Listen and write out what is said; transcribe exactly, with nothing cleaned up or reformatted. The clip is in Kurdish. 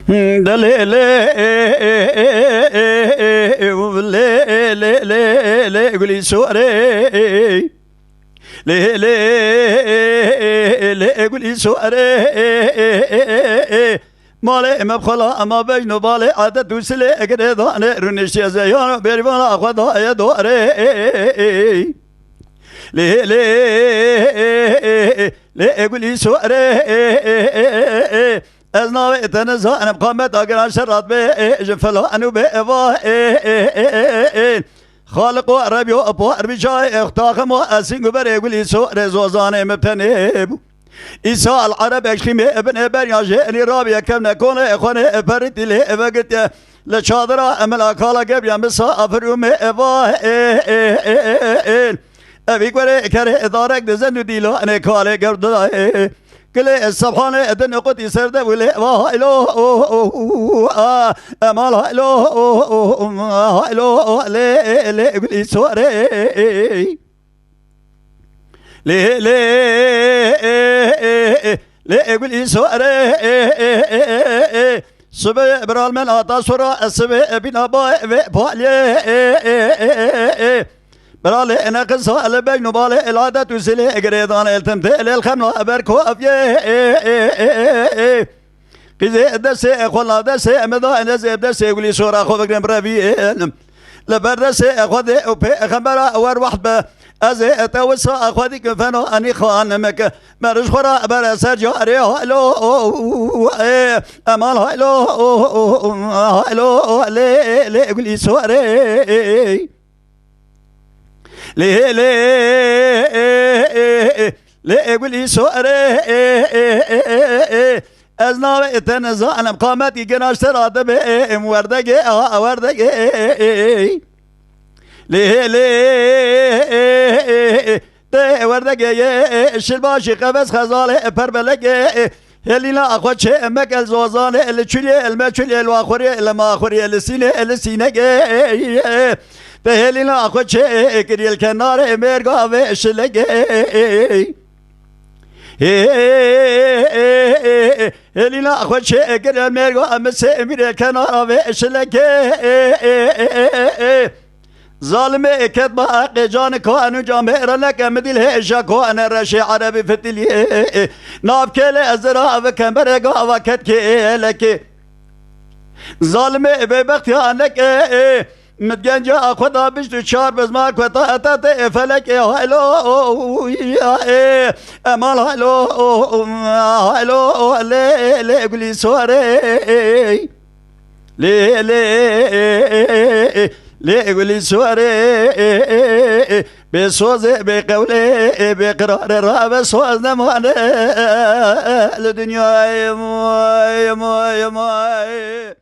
De lê lê lê lê lê lê gulî sorê. Lê lê lê gulî sorê. Malê me xwela ema bejno balê adet û silê girêdanê rûniştiye zeyano bêrîvana xwe daye dorê. Lê lê lê gulî sorê. Ez navê te nizanim, qameta giran şerat bê, ji filan û bê eva, ê, ê, ê, ê, ê. Xaliqo Erebiyo, Apo Erbî çayê, taximo Esîn Guberê Gulî Sorê Zozanê min tenê bû. Îsa el Ereb Ekşîmê binê berya jê enî rabiye kevne konê xwenê perîtî lê eve girtiye. Li çadira emela kala gebriya misafir û mê eva, ê, ê, ê, ê, ê. Evî guerê kerê darek dizen û dîla enê kalê gerdayê. Gilê Sebhanê din qutî serde wî lê va haylo, emal haylo, haylo lê, lê gulî sorê. Lê, lê, lê gulî sorê. Sibê biral men ata sora, sibê bîna ba ve palê. Biralê ene qisa ele beyno balê el adet û zilê girêdan el tim te el el xemla ber kofye. Qîzê desê xwe la desê eme da ene zê desê gulî sora xwe bigrim revî. Li ber desê xwe dê û pê xembera wer waht be. Ez ê te wisa xwe dikim feno enî xanimeke. Meriş xwe ra bere ser carê haylo. Emal haylo, haylo lê, lê gulî sorê. Lê, lê, lê gulî sorê. Ez navê te nizanim, qametî gina ji te ra dibê, em werdegê, ha, werdegê. Lê, lê, te werdegê ye, şilbaşî qevez xezalê, perbelekê. Hêlîna xwe çê emek el zozanê, el çulê, el meçulê, el waxurê, el maxurê, el sînê, el sînegê. Te hêlîna xwe çê kirî el kenarê mêrga ve şilegê. Hêlîna xwe çê kirî el mêrga em sê mirê kenara ve şilegê. Zalimê ket ba eqê canê ko enu camê reneke mi dîl hêşa ko ene reşê erebî fitilî. Nav kêlê ez ra ve kemberê gava ket kêlekê. Zalimê bêbextiya neke, mi genca xwe da bişt û çar bizmar ku ta eta te felekê haylo, emal haylo, haylo lê, lê gulî sorê. Lê, lê, lê gulî sorê. Bê sozê, bê qewlê, bê qirarê rabe soz nemane li dinyayê moy, moy, moy.